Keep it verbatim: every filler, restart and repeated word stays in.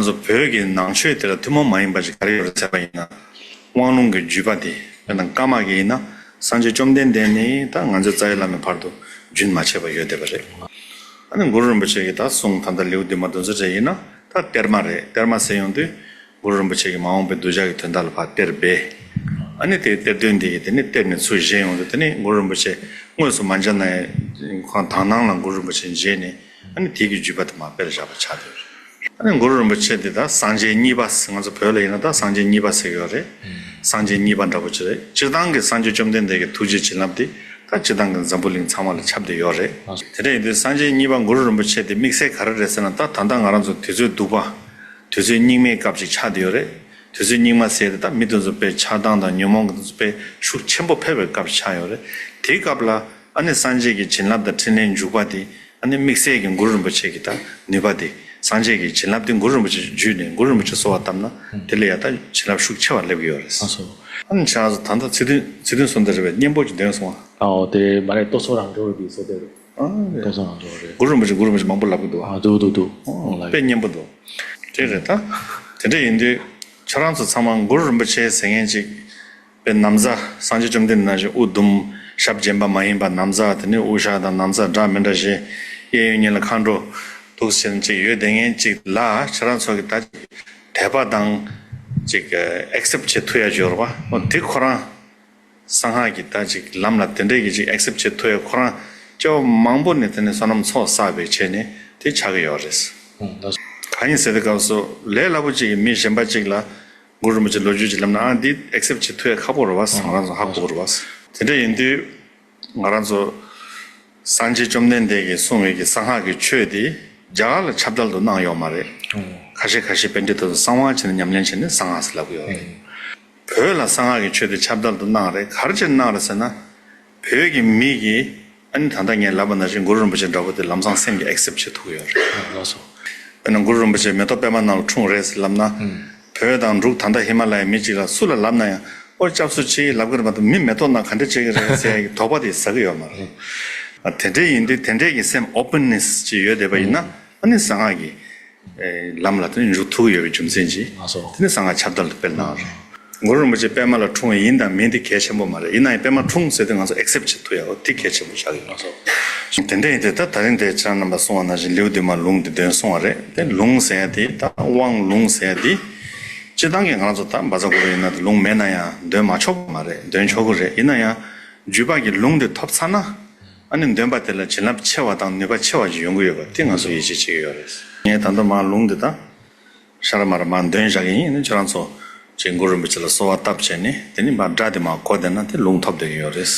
ང་ཚོ་བོད་ཀྱི་ནང་ཆོས་དེ་ལ་ཐུན་མོང་མ་ཡིན་པ་ཞིག་ག་རེ་ཡོད་རེད་ཟེར་བ་ཡིན་ན། དབང་ལུང་གི་བརྒྱུད་པ་དེ། དཔེར་ན་ཀརྨ་གི་ཡིན་ན། སངས་རྒྱས་བཅོམ་ལྡན་འདས་ནས་ད་ང་ཚོའི་རྩ་བའི་བླ་མའི་བར་དུ་རྒྱུན་མ་ཆད་པ་ཡོད་བསྡད་པ་རེད། ཨ་ནི་གུ་རུ་རིན་པོ་ཆེ་གི་ད་གསུང་ད་ལྟ་ལེའུ་བདུན་མ་བདུན་ཚོ་བཅས་ཡིན་ན་ད་གཏེར་མ་རེད། གཏེར་མ་ཟེར་ཡོང་དུས་གུ་རུ་རིན་པོ་ཆེ་གི་མ་འོངས་པའི་གདུལ་བྱ་གི་དོན་དག་ལ་ཕར་གཏེར་སྦས། ཨ་ནི་དེའི་གཏེར་སྟོན་འདི་གི་དེ་ནི་གཏེར་ནས་ཚུར་བཞེས་ཡོང་དུས་དེ་ནི་གུ་རུ་རིན་པོ་ཆེ་དངོས་སུ་མ་མཇལ་ན་ཡང་ཁོང་དག་སྣང་ལ་གུ་རུ་རིན་པོ་ཆེ་མཇལ་ནས། ཨ་ནི་དེ་གི་བརྒྱུད་པ་དེ་མར་སྤེལ་བཞག་པ་ཆགས་བསྡད་ཡོད་རེད། ཨ་ནི་གུ་རུ་རིན་པོ་ཆེ་འདི་ད་སངས་རྒྱས་གཉིས་པ་ཟེར། ང་ཚོ་བོད་ལ་ཡིན་ན་ད་སངས་རྒྱས་གཉིས་པ་ཟེར་གྱི་ཡོད་རེད། སངས་རྒྱས་གཉིས་པ་འདྲ་པོ་ཅིག་རེད། སྤྱིར་བཏང་གི་སངས་རྒྱས་བཅོམ་ལྡན་འདས་ཀྱི་ཐུགས་རྗེ་བྱིན་རླབས་འདི་ད་སྤྱིར་བཏང་གི་འཛམ་བུ་གླིང་ཚང་མ་ལ་ཁྱབ་བསྡད་ཡོད་རེད། དེ་འདྲ་ཡིན་དུས་སངས་རྒྱས་གཉིས་པ་གུ་རུ་རིན་པོ་ཆེ་དེ་དམིགས་བསལ་ག་རེ་རེད་ཟེར་ན། ད་ད་ལྟ་ང་རང་ཚོ་དུས་ཚོད་སྡུག་པ། དུས་ཚོད་སྙིགས་མའི་སྐབས་ཅིག་ཆགས་བསྡད་ཡོད་རེད། དུས་ཚོད་སྙིགས་མ་ཟེར་དེ་ད་མི་དེ་ཚོ་དཔེ་ཆགས་སྡང་དང་ཉོན་མོངས་ཀྱི་དེ་ཚོ་དཔེ་ཤུགས་ཆེན་པོ་འཕེལ་བའི་སྐབས་ཆགས་ཡོད་རེད། དེའི་སྐབས་ལ་ཨ་ནི་སངས་རྒྱས་ཀྱི་བྱིན་རླབས་དང་འཕྲིན་ལས་འཇུག་པ་དེ། ཨ་ནི་དམིགས་བསལ་གྱི་གུ་རུ་རིན་པོ་ཆེ་གི་ད་ནུས་པ་དེ། སངས་རྒྱས་ཀྱི་བྱིན་རླབས་དེ་གུ་རུ་རིན་པོ་ཆེ་བརྒྱུད་ནས་གུ་རུ་རིན་པོ་ཆེ་གསོལ་བ་བཏབ་ན། དེ་ལ་ཡ་ད་བྱིན་རླབས་ཤུགས་ཆེ་བ་སླེབས་ཀྱི་ཡོད་རེད། ཨ་སོ། ཨ་ནི་ཁྱེད་རང་ཚོ་ད་ལྟ་ཚིག་བདུན་ཚིག་བདུན་གསུངས་བསྡད་རེད་པས། སྙན་པོ་ཅིག་འདོན་སོང་ཨ། ཨའོ་དེ་མ་རེད། ལྟོ་ཚོགས་རང་གྲོལ་བའི་བཟོ་དེ་རེད། ཨ་རེད། ལྟོ་ཚོགས་རང་གྲོལ་རེད། གུ་རུ་རིན་པོ་ཆེ་གུ་རུ་རིན་པོ་ཆེ་མང་པོ་ལབ་ཀྱི་འདུག་ཨ། ཨ་འདུག་འདུག་འདུག་ཨོ་ལ་དཔེ་སྙན་པོ་འདུག་དེ་རེད་ད། དེ་འདྲ་ཡིན་དུས་ཁྱེད་རང་ཚོ་ཚང་མ་གུ་རུ་རིན་པོ་ཆེ་ཟེར་མཁན་ཅིག་དཔེ་ན་བཟའ། སངས་རྒྱས་བཅོམ་ལྡན་འདས་ནང་བཞིན་དབུ་ཟླུམ། ཞབས་བརྒྱན་པ་མ་ཡིན་པ་ན་བཟའ། དེ་ནས་དབུ་ཞྭ་དང་ན་བཟའ་འདྲ་མི་འདྲ་བཞེས། གཡས་གཡོན་གཉིས་ལ་མཁའ་འགྲོ་འདུག་ཟེར་ནས་ཅིག་ཡོད་བསྡད་མཁན་ཅིག་ལ། ཁྱེད་རང་ཚོ་གི་ད་ཅིག་དད་པ་དང་ཅིག་ཨེག་སེབ་བྱེད་ཐུབ་ཡ་ཅིག་ཡོད་རེད་པ། འོ་དེ་ཁོ་རང་གསང་སྔགས་ཀྱི་ད་ཅིག་ལམ་ལ་དེ་འདྲས་ཀྱི་ཅིག་ཨེག་སེབ་བྱེད་ཐུབ་ཡ་ཁོ་རང་སྐྱེ་བ་མང་པོ་ནས་དེ་ནས་བསོད་ནམས་ཚོགས་བསགས་པའི་ཆེད་ནས་དེ་ཆགས་ཀྱི་ཡོད་རེད། ཨང་། ད་གང་ཡིན་ཟེར་དུས་སྐབས་སུ་ལས་སླ་པོ་ཅིག་གིས་མི་གཞན་པ་ཅིག་ལ་གུ་རུ་རིན་པོ་ཆེ་ལོ་རྒྱུས་ཅིག་ལབ་ན། ཨ་འདི་ཨེག་སེབ་བྱེད་ཐུབ་ཡ་ཁག་པོ་རེད་བ། ང་རང་ཚོ་ཧ་གོ་གི་རེད་བ། དེ་འདྲ་ཡིན་དུས་ང་རང་ཚོ་སངས་རྒྱས་བཅོམ་ལྡན་འདས་ཀྱིས་གསུངས་པའི་གི་གསང་སྔགས་ཀྱི་ཆོས་དེ་རྒྱ་གར་ལ་ཁྱབ་བརྡལ་དུ་གནང་ཡོད་མ་རེད། ཨང་། ཁ་ཤས་ཁ་ཤས་པཎྜི་ཏ་ཚོ་གསང་བ་བྱས་ནས་ཉམས་ལེན་བྱས་ནས་གསང་སྔགས་ཟེར་ལབ་ཀྱི་ཡོད་རེད། ཨང་། བོད་ལ་གསང་སྔགས་ཀྱི་ཆོས་དེ་ཁྱབ་བརྡལ་དུ་གནང་རེད། ག་རེ་བྱས་གནང་རེད་ཟེར་ན། བོད་ཀྱི་མི་གིས་ཨ་ནི་ད་ལྟ་ངས་ལབ་པ་ནང་བཞིན་གུ་རུ་རིན་པོ་ཆེ་འདྲ་པོ་དེ་ལམ་སང་སེམས་ཀྱིས་ཨེག་སེབ་བྱེད་ཐུབ་ཀྱི་ཡོད་རེད། ལགས་སོ། དཔེར་ན་གུ་རུ་རིན་པོ་ཆེ་མེ་ཏོག་པད་མ་ནང་ལ་འཁྲུངས་རེད་ཟེར་ལབ་ན། ཨང་། བོད་དང་འབྲུག་ད་ལྟ་ཧི་མ་ལ་ཡའི་མི་གཅིག་ལ་སུ་ལ་ལབ་ན་ཡང་། ཨོ་སྐྱབས་སུ་མཆི་ལབ་ཀྱི་རེད་མ་གཏོགས། མི་མེ་ཏོག་ནང་ག་འདྲ་བྱེད་ཀྱི་རེད་ཟེར་ཡ་གི་དོགས་པ་དེ་ཟ་གི་ཡོད་མ་རེད། ཨ་དེ་འདྲ་ཡིན་དུས་དེ་འདྲའི་གི་སེམས་ཨོ་པན་ནེ་སི་ཅིག་ཡོད་བསྡད་པ་ཡིན་ན། ཨ་ནི་གསང་སྔགས་ཀྱི་ལམ་ལ་དེ་འཇུག་ཐུབ་ཀྱི་ཡོད་པའི་རྒྱུ་མཚན་གྱིས། ལགས་སོ། དེ་ནི་གསང་སྔགས་ཁྱབ་བརྡལ་དུ་སྤེལ་གནང་བ་རེད། གུ་རུ་རིན་པོ་ཆེ་པད་མ་ལ་འཁྲུངས་པ་ཡིན་དང་མིན་དེ་གལ་ཆེན་པོ་མ་རེད། ཡིན་ན་ཡང་པད་མ་འཁྲུངས་ཟེར་དུས་ང་ཚོ་ཨེག་སེབ་བྱེད་ཐུབ་ཡ། འོ་དེ་གལ་ཆེན་པོ་ཆགས་ཀྱི་ཡོད། ལགས་སོ། དེ་འདྲ་ཡིན་དུས་ད་ད་རིང་དེ་ཁྱེད་རྣམ་པ་གསུངས་པ་ནང་བཞིན་ལེའུ་བདུན་མ་ལུང་དེ་འདོན་སོང་བ་རེད། དེ་ལུང་ཟེར་ཡ་དེ་ད་དབང་ལུང་ཟེར་ཡ་དེ། སྤྱིར་བཏང་གི་ང་རང་ཚོ་ད་བཛྲ་གུ་རུ་ཡིན་ན་དེ་ལུང་མེད་ན་ཡང་འདོན་མ་ཆོག་པ་མ་རེད། འདོན་ཆོག་གི་རེད། ཡིན་ན་ཡང་བརྒྱུད་པ་གི་ལུང་དེ་ཐོབ་ཚར་ན། ཨ་ནི་འདོན་པ་དེ་ལ་བྱིན་རླབས་ཆེ་བ་དང་ནུས་པ་ཆེ་བ་ཞིག་ཡོང་གི་ཡོད་པ་དེ་ང་ཚོ་ཡིད་ཆེས་བྱེད་ཀྱི་ཡོད་རེད། ངས་ད་ལྟ་མར་ལུང་འདི་དང་ཤ་ར་མར་མར་འདོན་བཞག་གི་ཡིན། ཨ་ནི་ཁྱེད་རང་ཚོ་ཅིག་གུ་རུ་རིན་པོ་ཆེ་ལ་གསོལ་བ་བཏབ་བྱས་ནས། དེ་ནི་མར་སྒྲ་དེ་མར་གོ་བསྡད་ན་དེ་ལུང་ཐོབ་བསྡད་ཀྱི་ཡོད་རེད།